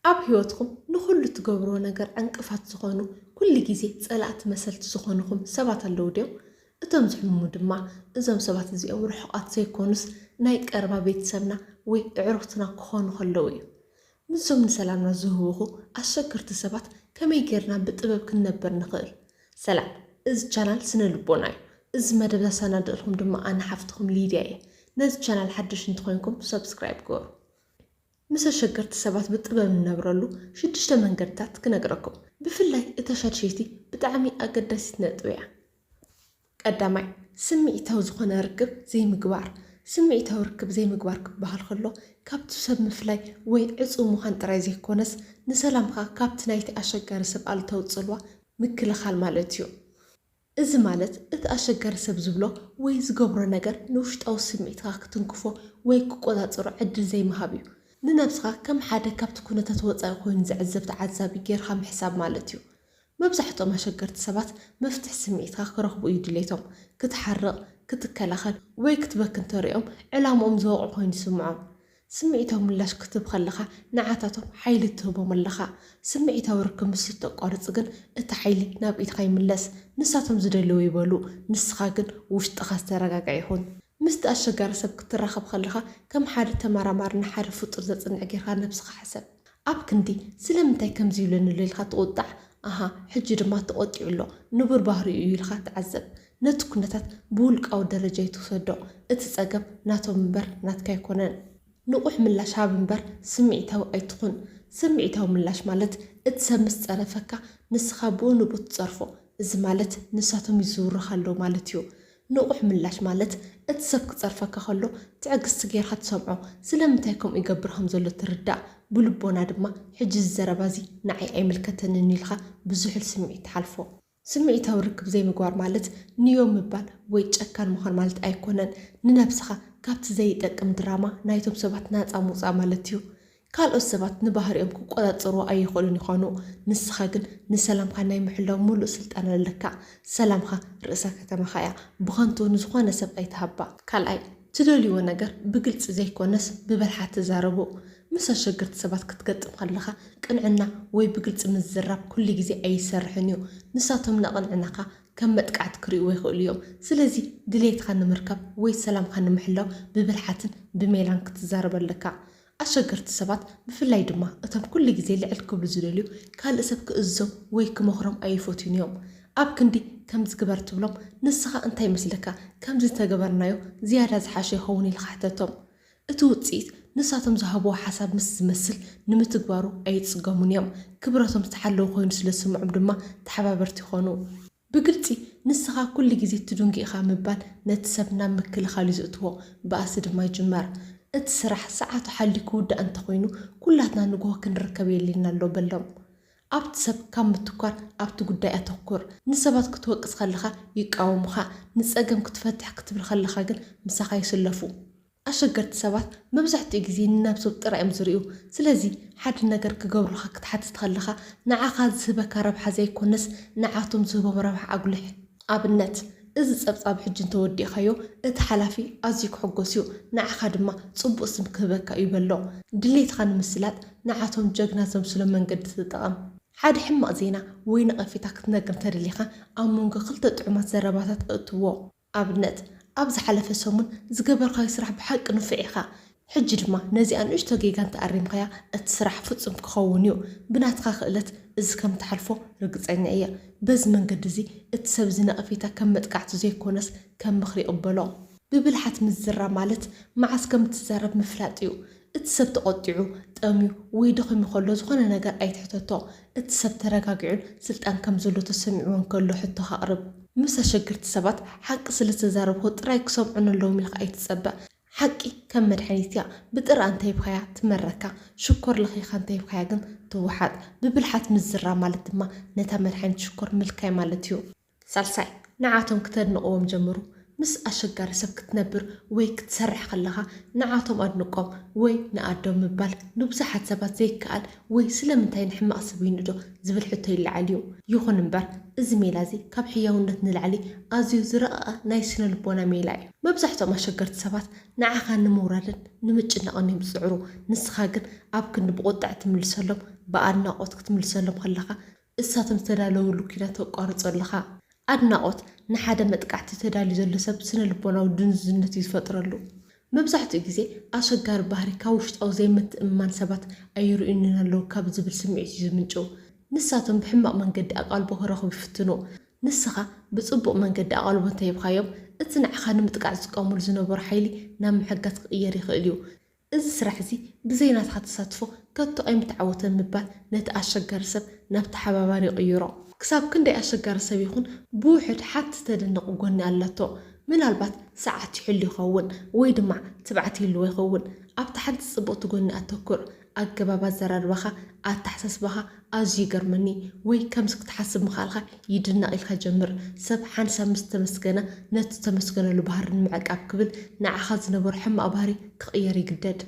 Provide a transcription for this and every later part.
ኣብ ህይወትኩም ንኹሉ ትገብርዎ ነገር ዕንቅፋት ዝኾኑ፣ ኩሉ ግዜ ጸላእቲ መሰልቲ ዝኾኑኹም ሰባት ኣለዉ ድዮም? እቶም ዝሕምሙ ድማ፣ እዞም ሰባት እዚኦም ርሑቓት ዘይኮኑስ፣ ናይ ቀረባ ቤተሰብና ወይ ኣዕሩኽትና ክኾኑ ከለዉ እዩ። ምስዞም ንሰላምና ዝህውኹ ኣሸገርቲ ሰባት ከመይ ጌርና ብጥበብ ክንነብር ንኽእል? ሰላም፣ እዚ ቻናል ስነ ልቦና እዩ። እዚ መደብ ዘሰናድእልኩም ድማ ኣነ ሓፍትኹም ሊድያ እየ። ነዚ ቻናል ሓድሽ እንተኾይንኩም ሰብስክራይብ ግበሩ። ምስ ኣሸገርቲ ሰባት ብጥበብ እንነብረሉ ሽዱሽተ መንገድታት ክነግረኩም። ብፍላይ እታ ሻድሸይቲ ብጣዕሚ ኣገዳሲት ነጥቢ እያ። ቀዳማይ፣ ስምዒታዊ ዝኾነ ርክብ ዘይምግባር። ስምዒታዊ ርክብ ዘይምግባር ክበሃል ከሎ፣ ካብቲ ሰብ ምፍላይ ወይ ዕጹው ምዃን ጥራይ ዘይኮነስ፣ ንሰላምካ ካብቲ ናይቲ ኣሸጋሪ ሰብ ኣሉታዊ ጽልዋ ምክልኻል ማለት እዩ። እዚ ማለት፣ እቲ ኣሸጋሪ ሰብ ዝብሎ ወይ ዝገብሮ ነገር ንውሽጣዊ ስምዒትካ ክትንክፎ ወይ ክቆጻጸሮ ዕድል ዘይምሃብ እዩ። ንነብስኻ ከም ሓደ ካብቲ ኩነታት ወጻኢ ኮይኑ ዝዕዘብ ተዓዛቢ ጌርካ ምሕሳብ ማለት እዩ። መብዛሕትኦም ኣሸገርቲ ሰባት መፍትሕ ስምዒትካ ክረኽቡ እዩ ድሌቶም። ክትሓርቕ፣ ክትከላኸል ወይ ክትበኪ እንተሪኦም ዕላምኦም ዝወቕዑ ኮይኑ ይስምዖም። ስምዒታዊ ምላሽ ክትህብ ከለኻ ንዓታቶም ሓይሊ ትህቦም ኣለኻ። ስምዒታዊ ርክብ ምስ እተቋርጽ ግን እቲ ሓይሊ ናብ ኢድካ ይምለስ። ንሳቶም ዝደልዎ ይበሉ፣ ንስኻ ግን ውሽጥኻ ዝተረጋግዐ ይኹን። ምስቲ ኣሸጋሪ ሰብ ክትራኸብ ከለኻ ከም ሓደ ተመራማሪ ንሓደ ፍጡር ዘጽንዕ ጌርካ ነብስኻ ሕሰብ። ኣብ ክንዲ ስለምንታይ ከምዚ ይብለኒ ኣሎ ኢልካ ትቑጣዕ፣ ኣሃ ሕጂ ድማ ተቖጢዑ ኣሎ፣ ንቡር ባህሪኡ እዩ ኢልካ ተዓዘብ። ነቲ ኩነታት ብውልቃዊ ደረጃ ኣይትውሰዶ፣ እቲ ጸገም ናቶም እምበር ናትካ ኣይኮነን። ንቑሕ ምላሽ ሃብ እምበር ስምዒታዊ ኣይትኹን። ስምዒታዊ ምላሽ ማለት እቲ ሰብ ምስ ጸረፈካ ንስኻ ብኡ ንብኡ ትጸርፎ። እዚ ማለት ንሳቶም ይዝውሩኻ ኣለዉ ማለት እዩ። ንቑሕ ምላሽ ማለት እቲ ሰብ ክጸርፈካ ከሎ ትዕግስቲ ጌርካ ትሰምዖ፣ ስለምንታይ ከምኡ ይገብር ከም ዘሎ ትርዳእ፣ ብልቦና ድማ ሕጂ እዚ ዘረባ እዚ ንዓይ ኣይምልከተንን ኢልካ ብዝሑል ስምዒት ትሓልፎ። ስምዒታዊ ርክብ ዘይምግባር ማለት ንዮ ምባል ወይ ጨካን ምዃን ማለት ኣይኮነን። ንነብስኻ ካብቲ ዘይጠቅም ድራማ ናይቶም ሰባት ናጻ ምውጻእ ማለት እዩ። ካልኦት ሰባት ንባህሪኦም ክቆጻጸርዎ ኣይኽእሉን ይኾኑ። ንስኻ ግን ንሰላምካ ናይ ምሕላው ምሉእ ስልጣን ኣለካ። ሰላምካ ርእሰ ከተማኻ እያ። ብኸንቱ ንዝኾነ ሰብ ኣይትሃባ። ካልኣይ፣ ትደልይዎ ነገር ብግልጺ ዘይኮነስ ብብልሓት ተዛረቡ። ምስ ኣሸገርቲ ሰባት ክትገጥም ከለኻ ቅንዕና ወይ ብግልጺ ምዝራብ ኩሉ ግዜ ኣይሰርሕን እዩ። ንሳቶም ንቕንዕናኻ ከም መጥቃዕቲ ክርእይዎ ይኽእሉ እዮም። ስለዚ ድሌትካ ንምርካብ ወይ ሰላምካ ንምሕላው ብብልሓትን ብሜላን ክትዛረብ ኣለካ። ኣሸገርቲ ሰባት፣ ብፍላይ ድማ እቶም ኩሉ ግዜ ልዕል ክብሉ ዝደልዩ፣ ካልእ ሰብ ክእዝዞም ወይ ክመኽሮም ኣይፈትዩን እዮም። ኣብ ክንዲ ከምዚ ግበር ትብሎም፣ ንስኻ እንታይ ይመስለካ? ከምዚ እንተገበርናዮ ዝያዳ ዝሓሸ ይኸውን ኢልካ ሕተቶም። እቲ ውጽኢት ንሳቶም ዝሃብዎ ሓሳብ ምስ ዝመስል ንምትግባሩ ኣይጽገሙን እዮም። ክብረቶም ዝተሓለወ ኮይኑ ስለ ዝስምዖም ድማ ተሓባበርቲ ይኾኑ። ብግልጺ ንስኻ ኩሉ ግዜ ትድንጉ ኢኻ ምባል ነቲ ሰብ ናብ ምክልኻል እዩ ዘእትዎ። ባእሲ ድማ ይጅመር። እቲ ስራሕ ሰዓቱ ሓልዩ ክውዳእ እንተኾይኑ፣ ኩላትና ንግሆ ክንርከብ የድልየና ኣሎ በሎም። ኣብቲ ሰብ ካብ ምትኳር ኣብቲ ጉዳይ ኣተኩር። ንሰባት ክትወቅስ ከለኻ ይቃወሙኻ፣ ንጸገም ክትፈትሕ ክትብል ከለኻ ግን ምሳኻ ይስለፉ። ኣሸገርቲ ሰባት መብዛሕትኡ ግዜ ንነብሶም ጥራይ እዮም ዝርእዩ። ስለዚ ሓደ ነገር ክገብሩልካ ክትሓትት ከለኻ ንዓኻ ዝህበካ ረብሓ ዘይኮነስ ንዓቶም ዝህቦም ረብሓ ኣጉልሕ። ኣብነት፣ እዚ ጸብጻብ ሕጂ እንተወዲእካዮ እቲ ሓላፊ ኣዝዩ ክሕጎስ እዩ፣ ንዓኻ ድማ ጽቡቕ ስም ክህበካ እዩ በሎ። ድሌትኻ ንምስላጥ ንዓቶም ጀግና ዘምስሎም መንገዲ ተጠቐም። ሓደ ሕማቕ ዜና ወይ ነቐፌታ ክትነግር እንተደሊኻ ኣብ መንጎ ክልተ ጥዑማት ዘረባታት እእትዎ። ኣብነት፣ ኣብ ዝሓለፈ ሰሙን ዝገበርካዮ ስራሕ ብሓቂ ንፉዕ ኢኻ። ሕጂ ድማ ነዚኣ ንእሽቶ ጌጋ እንተኣሪምካያ እቲ ስራሕ ፍጹም ክኸውን እዩ። ብናትካ ክእለት እዚ ከም ትሓልፎ ርግጸኛ እየ። በዚ መንገዲ እዚ እቲ ሰብ እዚ ነቐፌታ ከም መጥቃዕቲ ዘይኮነስ ከም ምኽሪ ይቕበሎ። ብብልሓት ምዝራብ ማለት መዓስ ከም እትዛረብ ምፍላጥ እዩ። እቲ ሰብ ተቖጢዑ፣ ጠምዩ ወይ ደኺሙ ከሎ ዝኾነ ነገር ኣይትሕተቶ። እቲ ሰብ ተረጋጊዑን ስልጣን ከም ዘሎ ተሰሚዕዎን ከሎ ሕቶኻ ኣቕርብ። ምስ ኣሸገርቲ ሰባት ሓቂ ስለ ዝተዛረብኩ ጥራይ ክሰምዑኒ ኣለዎም ኢልካ ኣይትጸበ። ሓቂ ከም መድሓኒት እያ። ብጥራኣ እንተሂብካያ ትመረካ፣ ሽኮር ለኺኻ እንተሂብካያ ግን ትወሓጥ። ብብልሓት ምዝራብ ማለት ድማ ነታ መድሓኒት ሽኮር ምልካይ ማለት እዩ። ሳልሳይ፣ ንዓቶም ክተድንቕዎም ጀምሩ። ምስ ኣሸጋሪ ሰብ ክትነብር ወይ ክትሰርሕ ከለኻ ንዓቶም ኣድንቆም ወይ ንኣዶም ምባል ንብዙሓት ሰባት ዘይከኣል ወይ ስለምንታይ ንሕማቕ ሰብ ይንእዶ ዝብል ሕቶ ይለዓል እዩ። ይኹን እምበር እዚ ሜላ እዚ ካብ ሕያውነት ንላዕሊ ኣዝዩ ዝረቐቐ ናይ ስነ ልቦና ሜላ እዩ። መብዛሕትኦም ኣሸገርቲ ሰባት ንዓኻ ንምውራድን ንምጭናቕን እዮም ዝጽዕሩ። ንስኻ ግን ኣብ ክንዲ ብቑጥዐ ትምልሰሎም ብኣድናቖት ክትምልሰሎም ከለኻ፣ እሳቶም ዝተዳለውሉ ኲናት ተቋርጾ ኣለኻ። ኣድናቖት ንሓደ መጥቃዕቲ ተዳልዩ ዘሎ ሰብ ስነ ልቦናዊ ድንዙዝነት እዩ ዝፈጥረሉ። መብዛሕትኡ ግዜ ኣሸጋሪ ባህሪ ካብ ውሽጣዊ ዘይምትእምማን ሰባት ኣይርእዩንን ኣለዉ ካብ ዝብል ስምዒት እዩ ዝምንጭው። ንሳቶም ብሕማቕ መንገዲ ኣቓልቦ ክረኽቡ ይፍትኑ። ንስኻ ብጽቡቕ መንገዲ ኣቓልቦ እንተሂብካዮም፣ እቲ ንዓኻ ንምጥቃዕ ዝጥቀሙሉ ዝነበሩ ሓይሊ ናብ ምሕጋዝ ክቕየር ይኽእል እዩ። እዚ ስራሕ እዚ ብዘይ ናትኻ ተሳትፎ ከቶ ኣይምተዓወተን ምባል ነቲ ኣሸጋሪ ሰብ ናብ ተሓባባሪ ይቕይሮ። ክሳብ ክንደይ ኣሸጋሪ ሰብ ይኹን ብውሑድ ሓንቲ ተደንቕ ጎኒ ኣላቶ። ምናልባት ሰዓት ይሕሉ ይኸውን ወይ ድማ ትብዓት ይህልዎ ይኸውን። ኣብታ ሓንቲ ጽብቕቲ ጎኒ ኣተኩር። ኣገባብ ኣዘራርባኻ፣ ኣተሓሳስባኻ ኣዝዩ ይገርመኒ ወይ ከምዚ ክትሓስብ ምኽኣልካ ይድነቕ ኢልካ ጀምር። ሰብ ሓንሳብ ምስ ተመስገነ ነቲ ዝተመስገነሉ ባህሪ ንምዕቃብ ክብል ንዓኻ ዝነበሮ ሕማቕ ባህሪ ክቕየር ይግደድ።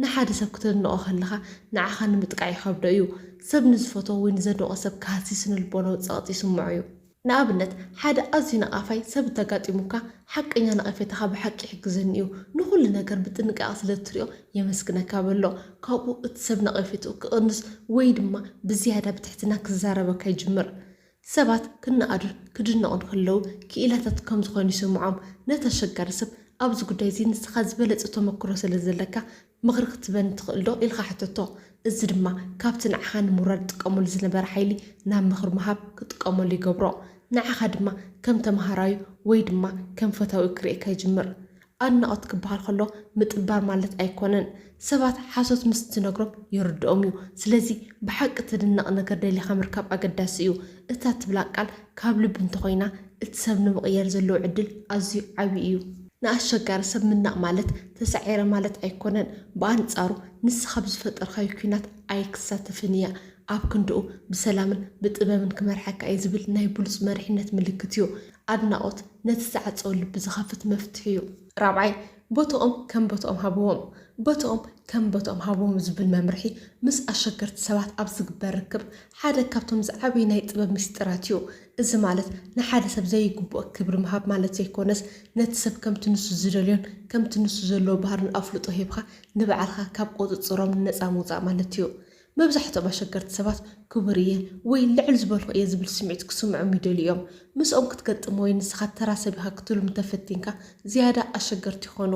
ንሓደ ሰብ ክተድንቖ ከለኻ ንዓኻ ንምጥቃዕ ይኸብዶ እዩ። ሰብ ንዝፈትዎ ወይ ንዘድንቖ ሰብ ክሃሲ ስነ ልቦናዊ ጸቕጢ ይስምዖ እዩ። ንኣብነት ሓደ ኣዝዩ ነቓፋይ ሰብ እንተጋጢሙካ ሓቀኛ ነቐፌታኻ ብሓቂ ይሕግዘኒ እዩ፣ ንኹሉ ነገር ብጥንቃቐ ስለ እትሪኦ የመስግነካ በሎ። ካብኡ እቲ ሰብ ነቐፌትኡ ክቕንስ ወይ ድማ ብዝያዳ ብትሕትና ክዛረበካ ይጅምር። ሰባት ክነኣዱን ክድነቑን ከለዉ ክኢላታት ከም ዝኾኑ ይስምዖም። ነቲ ኣሸጋሪ ሰብ ኣብዚ ጉዳይ እዚ ንስኻ ዝበለጸ ተመክሮ ስለ ዘለካ ምኽሪ ክትበኒ ትኽእል ዶ ኢልካ ሕተቶ። እዚ ድማ ካብቲ ንዓኻ ንምውራድ ዝጥቀመሉ ዝነበረ ሓይሊ ናብ ምኽሪ ምሃብ ክጥቀመሉ ይገብሮ። ንዓኻ ድማ ከም ተመሃራዩ ወይ ድማ ከም ፈታዊ ክርእየካ ይጅምር። ኣድናቖት ክበሃል ከሎ ምጥባር ማለት ኣይኮነን። ሰባት ሓሶት ምስ ትነግሮም ይርድኦም እዩ። ስለዚ ብሓቂ ትድነቕ ነገር ደሊኻ ምርካብ ኣገዳሲ እዩ። እታ ትብላ ቃል ካብ ልቢ እንተኾይና እቲ ሰብ ንምቕያር ዘለዎ ዕድል ኣዝዩ ዓብዪ እዩ። ንኣሸጋሪ ሰብ ምናቕ ማለት ተሳዒረ ማለት ኣይኮነን። ብኣንጻሩ ንስኻ ብዝፈጠርካዮ ኲናት ኣይክሳተፍን እየ። ኣብ ክንድኡ ብሰላምን ብጥበብን ክመርሓካ እየ ዝብል ናይ ብሉጽ መሪሕነት ምልክት እዩ። ኣድናቖት ነቲ ዝዓጸወ ልቢ ዝኸፍት መፍትሒ እዩ። ራብዓይ፣ ቦትኦም ከም ቦትኦም ሃብዎም። ቦትኦም ከም ቦትኦም ሃብዎም ዝብል መምርሒ ምስ ኣሸገርቲ ሰባት ኣብ ዝግበር ርክብ ሓደ ካብቶም ዝዓበዩ ናይ ጥበብ ምስጢራት እዩ። እዚ ማለት ንሓደ ሰብ ዘይግብኦ ክብሪ ምሃብ ማለት ዘይኮነስ ነቲ ሰብ ከምቲ ንሱ ዝደልዮን ከምቲ ንሱ ዘለዎ ባህርን ኣፍልጦ ሂብካ ንባዕልኻ ካብ ቁጽጽሮም ነጻ ምውጻእ ማለት እዩ። መብዛሕትኦም ኣሸገርቲ ሰባት ክቡር እየ ወይ ልዕል ዝበልኩ እየ ዝብል ስምዒት ክስምዖም ይደልዩ እዮም። ምስኦም ክትገጥም ወይ ንስኻ ተራ ሰብ ኢኻ ክትብሎም እንተፈቲንካ ዝያዳ ኣሸገርቲ ይኾኑ።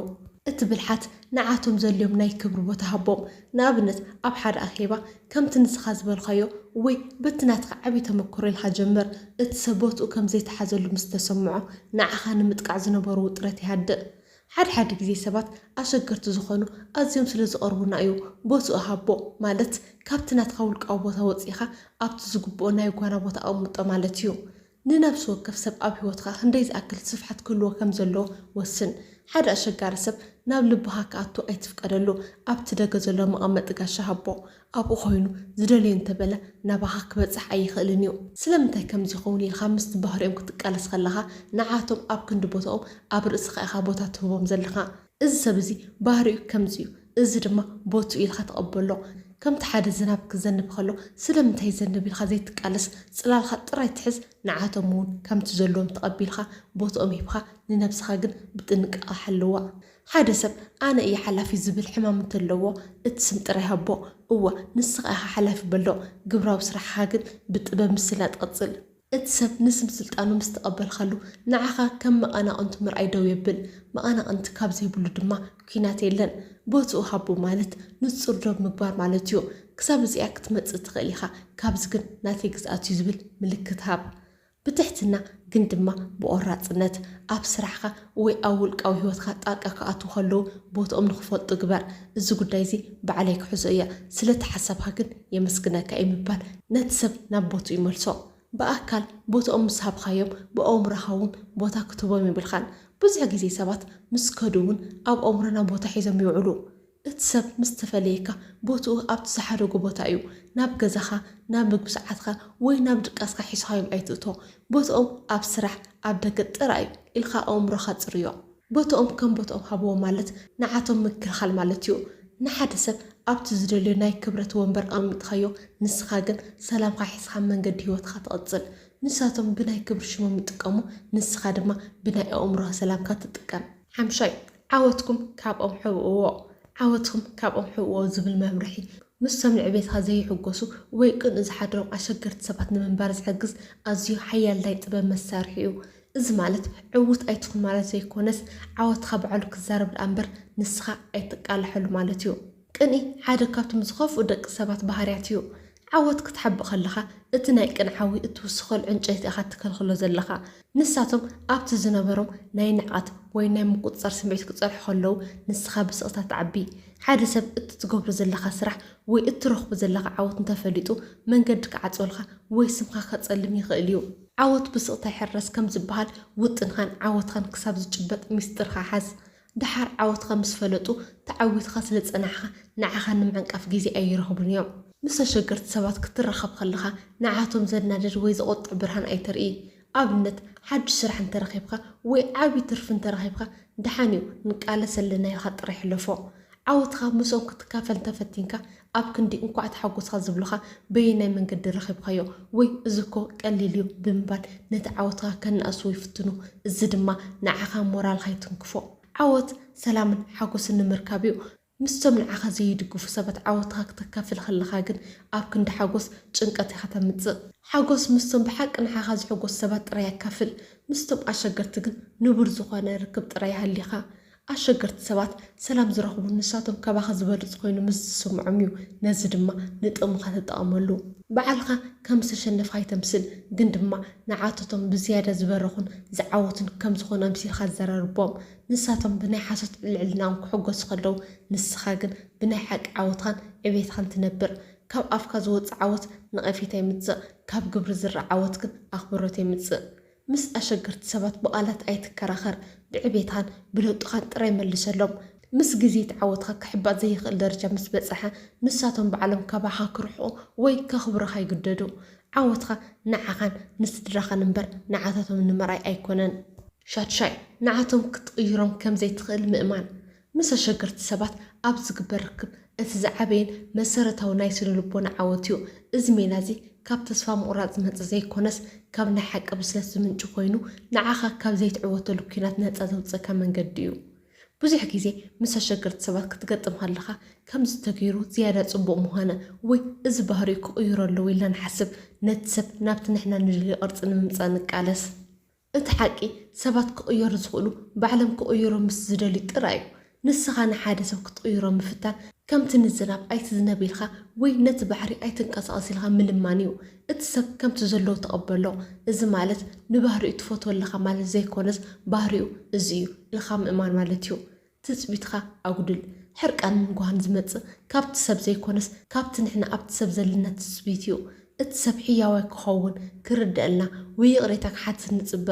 እቲ ብልሓት ንዓቶም ዘልዮም ናይ ክብሪ ቦታ ሃቦም። ንኣብነት ኣብ ሓደ ኣኼባ ከምቲ ንስኻ ዝበልካዮ ወይ በቲ ናትካ ዓብዪ ተመክሮ ኢልካ ጀምር። እቲ ሰብ ቦትኡ ከም ዘይተሓዘሉ ምስ ተሰምዖ ንዓኻ ንምጥቃዕ ዝነበሮ ውጥረት ይሃድእ። ሓድሓደ ግዜ ሰባት ኣሸገርቲ ዝኾኑ ኣዝዮም ስለ ዝቐርቡና እዩ ቦትኡ ሃቦ ማለት ካብቲ ናትካ ውልቃዊ ቦታ ወጺእኻ ኣብቲ ዝግብኦ ናይ ጓና ቦታ ኣቕምጦ ማለት እዩ። ንነፍሲ ወከፍ ሰብ ኣብ ህይወትካ ክንደይ ዝኣክል ስፍሓት ክህልዎ ከም ዘለዎ ወስን። ሓደ ኣሸጋሪ ሰብ ናብ ልብኻ ክኣቱ ኣይትፍቀደሉ። ኣብቲ ደገ ዘሎ መቐመጢ ጋሻ ሃቦ። ኣብኡ ኮይኑ ዝደለዮ እንተበለ ናባኻ ክበጽሕ ኣይኽእልን እዩ። ስለምንታይ ከምዚ ይኸውን ኢልካ ምስቲ ባህሪኦም ክትቃለስ ከለኻ ንዓቶም ኣብ ክንዲ ቦታኦም ኣብ ርእስኻ ኢኻ ቦታ ትህቦም ዘለኻ። እዚ ሰብ እዚ ባህሪኡ ከምዚ እዩ፣ እዚ ድማ ቦትኡ ኢልካ ተቐበሎ። ከምቲ ሓደ ዝናብ ክዘንብ ከሎ ስለምንታይ ይዘንብ ኢልካ ዘይትቃለስ፣ ጽላልካ ጥራይ ትሕዝ። ንዓቶም እውን ከምቲ ዘለዎም ተቐቢልካ ቦትኦም ሂብካ ንነብስኻ ግን ብጥንቃቐ ሓልዋ። ሓደ ሰብ ኣነ እየ ሓላፊ ዝብል ሕማም እንተለዎ እቲ ስም ጥራይ ሃቦ። እወ ንስኻ ኢኻ ሓላፊ በሎ። ግብራዊ ስራሕኻ ግን ብጥበብ ምስላጥ ቀጽል። እቲ ሰብ ንስም ስልጣኑ ምስ ተቐበልካሉ ንዓኻ ከም መቐናቕንቱ ምርኣይ ደው የብል። መቐናቕንቲ ካብ ዘይብሉ ድማ ኲናት የለን። ቦትኡ ሃቦ ማለት ንጹር ዶብ ምግባር ማለት እዩ። ክሳብ እዚኣ ክትመጽእ ትኽእል ኢኻ፣ ካብዚ ግን ናተይ ግዝኣት እዩ ዝብል ምልክት ሃብ። ብትሕትና ግን ድማ ብቖራጽነት። ኣብ ስራሕካ ወይ ኣብ ውልቃዊ ህይወትካ ጣልቃ ክኣትዉ ከለዉ ቦትኦም ንኽፈልጡ ግበር። እዚ ጉዳይ እዚ ባዕለይ ክሕዞ እየ፣ ስለቲ ሓሳብካ ግን የመስግነካ እየ ምባል ነቲ ሰብ ናብ ቦትኡ ይመልሶ። ብኣካል ቦትኦም ምስ ሃብካዮም ብኣእምሮኻ እውን ቦታ ክትህቦም የብልካን። ብዙሕ ግዜ ሰባት ምስ ከዱ እውን ኣብ ኣእምሮና ቦታ ሒዞም ይውዕሉ። እቲ ሰብ ምስ ተፈለየካ ቦትኡ ኣብቲ ዝሓደጎ ቦታ እዩ። ናብ ገዛኻ፣ ናብ ምግቢ ሰዓትካ ወይ ናብ ድቃስካ ሒዝካዮም ኣይትእቶ። ቦትኦም ኣብ ስራሕ፣ ኣብ ደገ ጥራይ እዩ ኢልካ ኣእምሮኻ ጽርዮ። ቦትኦም ከም ቦትኦም ሃብዎ ማለት ንዓቶም ምክልኻል ማለት እዩ። ንሓደ ሰብ ኣብቲ ዝደልዮ ናይ ክብረት ወንበር ኣቐሚጥካዮ፣ ንስኻ ግን ሰላምካ ሒዝካ መንገዲ ህይወትካ ትቕጽል። ንሳቶም ብናይ ክብሪ ሽሞም ይጥቀሙ፣ ንስኻ ድማ ብናይ ኣእምሮኻ ሰላምካ ትጥቀም። ሓምሻይ፣ ዓወትኩም ካብኦም ሕብእዎ። ዓወትኩም ካብኦም ሕብእዎ ዝብል መምርሒ ምስቶም ንዕቤትካ ዘይሕጎሱ ወይ ቅንኡ ዝሓድሮም ኣሸገርቲ ሰባት ንምንባር ዝሕግዝ ኣዝዩ ሓያል ናይ ጥበብ መሳርሒ እዩ። እዚ ማለት ዕዉት ኣይትኹን ማለት ዘይኮነስ፣ ዓወትካ ባዕሉ ክዛረብ ደኣ እምበር ንስኻ ኣይትቃላሐሉ ማለት እዩ። ቅንኢ ሓደ ካብቶም ዝኸፍኡ ደቂ ሰባት ባህርያት እዩ። ዓወት ክትሓብእ ከለኻ፣ እቲ ናይ ቅን ሓዊ እትውስኸሉ ዕንጨይቲ ኢኻ ትከልኽሎ ዘለኻ። ንሳቶም ኣብቲ ዝነበሮም ናይ ንዕቐት ወይ ናይ ምቁጽጻር ስምዒት ክጸንሑ ከለዉ፣ ንስኻ ብስቕታ ትዓቢ። ሓደ ሰብ እቲ ትገብሮ ዘለኻ ስራሕ ወይ እትረኽቦ ዘለኻ ዓወት እንተፈሊጡ፣ መንገዲ ክዓጽወልካ ወይ ስምካ ከጸልም ይኽእል እዩ። ዓወት ብስቕታ ይሕረስ ከም ዝበሃል፣ ውጥንኻን ዓወትኻን ክሳብ ዝጭበጥ ሚስጥርካ ሓዝ። ደሓር ዓወትካ ምስ ፈለጡ፣ ተዓዊትካ ስለ ዝጸናሕካ፣ ንዓኻ ንምዕንቃፍ ግዜ ኣይረኽቡን እዮም። ምስ ኣሸገርቲ ሰባት ክትራኸብ ከለኻ፣ ንዓቶም ዘናድድ ወይ ዘቑጥዕ ብርሃን ኣይተርኢ። ኣብነት፣ ሓድሽ ስራሕ እንተረኺብካ ወይ ዓቢ ትርፊ እንተረኺብካ፣ ደሓን እዩ፣ ንቃለስ ኣለና ኢልካ ጥራይ ሕለፎ። ዓወትካ ምስኦም ክትካፈል እንተፈቲንካ፣ ኣብ ክንዲ እንኳዕ ተሓጎስካ ዝብሉኻ፣ በየናይ መንገዲ ረኺብካዮ ወይ እዚ እኮ ቀሊል እዩ ብምባል ነቲ ዓወትካ ከነኣእስዎ ይፍትኑ። እዚ ድማ ንዓኻ ሞራልካ ይትንክፎ። ዓወት ሰላምን ሓጎስን ንምርካብ እዩ። ምስቶም ንዓኻ ዘይድግፉ ሰባት ዓወትካ ክተካፍል ከለኻ ግን፣ ኣብ ክንዲ ሓጎስ ጭንቀት ኢኻ ተምጽእ። ሓጎስ ምስቶም ብሓቂ ንዓኻ ዝሕጎሱ ሰባት ጥራይ ኣካፍል። ምስቶም ኣሸገርቲ ግን ንቡር ዝኾነ ርክብ ጥራይ ይሃልኻ። ኣሸገርቲ ሰባት ሰላም ዝረኽቡ ንሳቶም ካባኻ ዝበለጹ ኮይኑ ምስ ዝስምዖም እዩ። ነዚ ድማ ንጥቕምኻ ተጠቐመሉ። ባዕልኻ ከም ዝተሸነፍካ ኣይተምስል፣ ግን ድማ ንዓቶቶም ብዝያዳ ዝበረኹን ዝዓወቱን ከም ዝኾኑ ኣምሲልካ ኣዘራርቦም። ንሳቶም ብናይ ሓሶት ልዕልናኦም ክሕጎሱ ከለዉ፣ ንስኻ ግን ብናይ ሓቂ ዓወትኻን ዕቤትኻን ትነብር። ካብ ኣፍካ ዝወጽእ ዓወት ነቐፌታ የምጽእ፣ ካብ ግብሪ ዝረኣ ዓወት ግን ኣኽብሮት የምጽእ። ምስ ኣሸገርቲ ሰባት ብቓላት ኣይትከራኸር፣ ብዕቤትኻን ብለውጥኻን ጥራይ መልሰሎም። ምስ ግዜ እቲ ዓወትካ ክሕባእ ዘይኽእል ደረጃ ምስ በጽሐ፣ ንሳቶም ባዕሎም ካባኻ ክርሕቑ ወይ ከኽብሩኻ ይግደዱ። ዓወትካ ንዓኻን ንስድራኻን እምበር ንዓታቶም ንምርኣይ ኣይኮነን። ሻድሻይ፣ ንዓቶም ክትቕይሮም ከም ዘይትኽእል ምእማን። ምስ ኣሸገርቲ ሰባት ኣብ ዝግበር ርክብ እቲ ዝዓበየን መሰረታዊ ናይ ስነ ልቦና ዓወት እዩ። እዚ ሜላ እዚ ካብ ተስፋ ምቑራጽ ዝመጽእ ዘይኮነስ፣ ካብ ናይ ሓቂ ብስለት ዝምንጩ ኮይኑ፣ ንዓኻ ካብ ዘይትዕወተሉ ኲናት ነጻ ዘውጽእካ መንገዲ እዩ። ብዙሕ ግዜ ምስ ኣሸገርቲ ሰባት ክትገጥም ከለኻ፣ ከምዚ ተገይሩ ዝያዳ ጽቡቕ ምኾነ ወይ እዚ ባህሪኡ ክቕይሮ ኣለዎ ኢልና ንሓስብ። ነቲ ሰብ ናብቲ ንሕና ንደልዮ ቅርጺ ንምምጻእ ንቃለስ። እቲ ሓቂ፣ ሰባት ክቕየሩ ዝኽእሉ ባዕሎም ክቕየሩ ምስ ዝደልዩ ጥራይ እዩ። ንስኻ ንሓደ ሰብ ክትቕይሮ ምፍታን፣ ከምቲ ንዝናብ ኣይትዝነብ ኢልካ ወይ ነቲ ባሕሪ ኣይትንቀሳቐስ ኢልካ ምልማን እዩ። እቲ ሰብ ከምቲ ዘለዎ ተቐበሎ። እዚ ማለት ንባህሪኡ ትፈትዎ ኣለኻ ማለት ዘይኮነስ፣ ባህሪኡ እዚ እዩ ኢልካ ምእማን ማለት እዩ። ትጽቢትካ ኣጉድል። ሕርቃን ምንጓህን ዝመጽእ ካብቲ ሰብ ዘይኮነስ፣ ካብቲ ንሕና ኣብቲ ሰብ ዘለና ትጽቢት እዩ። እቲ ሰብ ሕያዋይ ክኸውን፣ ክርደኣልና ወይ ይቕሬታ ክሓትት ንጽበ።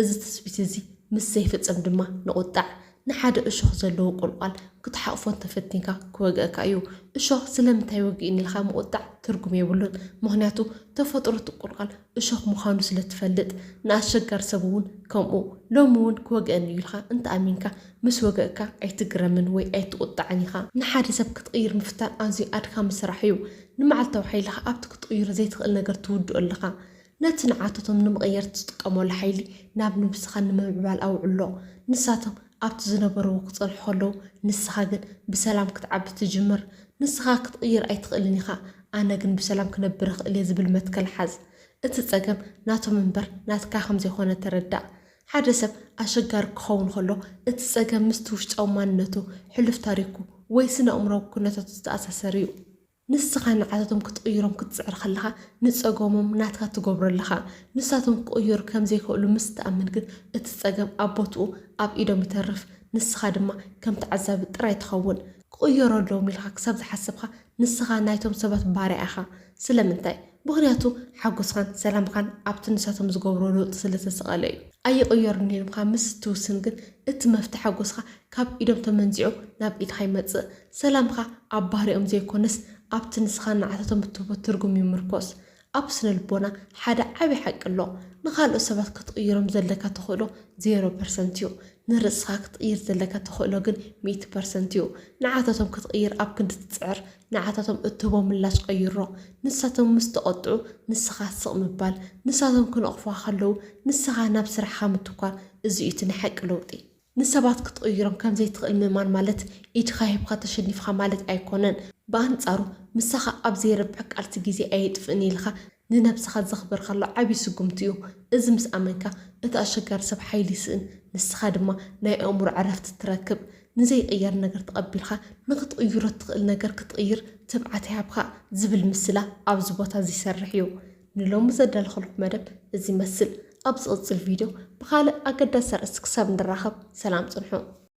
እዚ ትጽቢት እዚ ምስ ዘይፍጸም ድማ ንቑጣዕ። ንሓደ እሾኽ ዘለዎ ቁልቋል ክትሓቕፎ እንተፈቲንካ ክወግአካ እዩ። እሾኽ ስለምንታይ ወግእኒ ኢልካ ምቑጣዕ ትርጉም የብሉን። ምኽንያቱ ተፈጥሮ እቲ ቁልቋል እሾኽ ምዃኑ ስለ ትፈልጥ፣ ንኣሸጋሪ ሰብ እውን ከምኡ። ሎሚ እውን ክወግአኒ እዩ ኢልካ እንተኣሚንካ፣ ምስ ወገእካ ኣይትግረምን ወይ ኣይትቑጣዕን ኢኻ። ንሓደ ሰብ ክትቕይር ምፍታን ኣዝዩ ኣድካሚ ስራሕ እዩ። ንመዓልታዊ ሓይልኻ ኣብቲ ክትቕይሮ ዘይትኽእል ነገር ትውድኦ ኣለኻ። ነቲ ንዓታቶም ንምቕያር ትጥቀመሉ ሓይሊ ናብ ንብስኻ ንምምዕባል ኣውዕሎ። ንሳቶም ኣብቲ ዝነበርዎ ክጸንሑ ከለዉ፣ ንስኻ ግን ብሰላም ክትዓቢ ትጅምር። ንስኻ ክትቕይር ኣይትኽእልን ኢኻ፣ ኣነ ግን ብሰላም ክነብር እኽእል እየ ዝብል መትከል ሓዝ። እቲ ጸገም ናቶም እምበር ናትካ ከም ዘይኮነ ተረዳእ። ሓደ ሰብ ኣሸጋሪ ክኸውን ከሎ፣ እቲ ጸገም ምስቲ ውሽጣዊ ማንነቱ፣ ሕሉፍ ታሪኹ ወይ ስነ-ኣእምሮኣዊ ኩነታቱ ዝተኣሳሰር እዩ። ንስኻ ንዓታቶም ክትቕይሮም ክትጽዕር ከለኻ፣ ንጸገሞም ናትካ ትገብሮ ኣለኻ። ንሳቶም ክቕየሩ ከም ዘይክእሉ ምስ ትኣምን ግን፣ እቲ ጸገም ኣብ ቦትኡ ኣብ ኢዶም ይተርፍ። ንስኻ ድማ ከም ተዓዛቢ ጥራይ ትኸውን። ክቕየሩ ኣለዎም ኢልካ ክሳብ ዝሓሰብካ፣ ንስኻ ናይቶም ሰባት ባርያ ኢኻ። ስለምንታይ? ምኽንያቱ ሓጎስኻን ሰላምካን ኣብቲ ንሳቶም ዝገብርዎ ለውጢ ስለ ዝተሰቐለ እዩ። ኣይቕየሩን ኢልካ ምስ ትውስን ግን፣ እቲ መፍትሒ ሓጎስካ ካብ ኢዶም ተመንዚዑ ናብ ኢድካ ይመጽእ። ሰላምካ ኣብ ባህሪኦም ዘይኮነስ፣ ኣብቲ ንስኻ ንዓታቶም እትህቦ ትርጉም ይምርኮስ። ኣብ ስነ ልቦና ሓደ ዓቢ ሓቂ ኣሎ። ንኻልኦት ሰባት ክትቕይሮም ዘለካ ተኽእሎ ዜሮ ፐርሰንት እዩ። ንርእስኻ ክትቕይር ዘለካ ተኽእሎ ግን ሚእቲ ፐርሰንት እዩ። ንዓታቶም ክትቕይር ኣብ ክንዲ ትጽዕር፣ ንዓታቶም እትህቦ ምላሽ ቀይሮ። ንሳቶም ምስ ተቖጥዑ፣ ንስኻ ስቕ ምባል። ንሳቶም ክነቕፉኻ ከለዉ፣ ንስኻ ናብ ስራሕኻ ምትኳር። እዚ እዩ እቲ ናይ ሓቂ ለውጢ። ንሰባት ክትቕይሮም ከም ዘይትኽእል ምእማን ማለት ኢድኻ ሂብካ ተሸኒፍካ ማለት ኣይኮነን። ብኣንጻሩ፣ ምሳኻ ኣብ ዘይረብሕ ቃልሲ ግዜ ኣየጥፍእን ኢልካ ንነብስኻ ዘኽብር ከሎ ዓብዪ ስጉምቲ እዩ። እዚ ምስ ኣመንካ፣ እቲ ኣሸጋሪ ሰብ ሓይሊ ይስእን፣ ንስኻ ድማ ናይ ኣእምሮ ዕረፍቲ ትረክብ። ንዘይቕየር ነገር ተቐቢልካ፣ ንኽትቕይሮ እትኽእል ነገር ክትቕይር ትብዓት ይሃብካ ዝብል ምስላ ኣብዚ ቦታ እዚ ይሰርሕ እዩ። ንሎሚ ዘዳለኹልኩም መደብ እዚ ይመስል። ኣብ ዝቕጽል ቪድዮ ብኻልእ ኣገዳሲ ኣርእስቲ ክሳብ ንራኸብ፣ ሰላም ጽንሑ።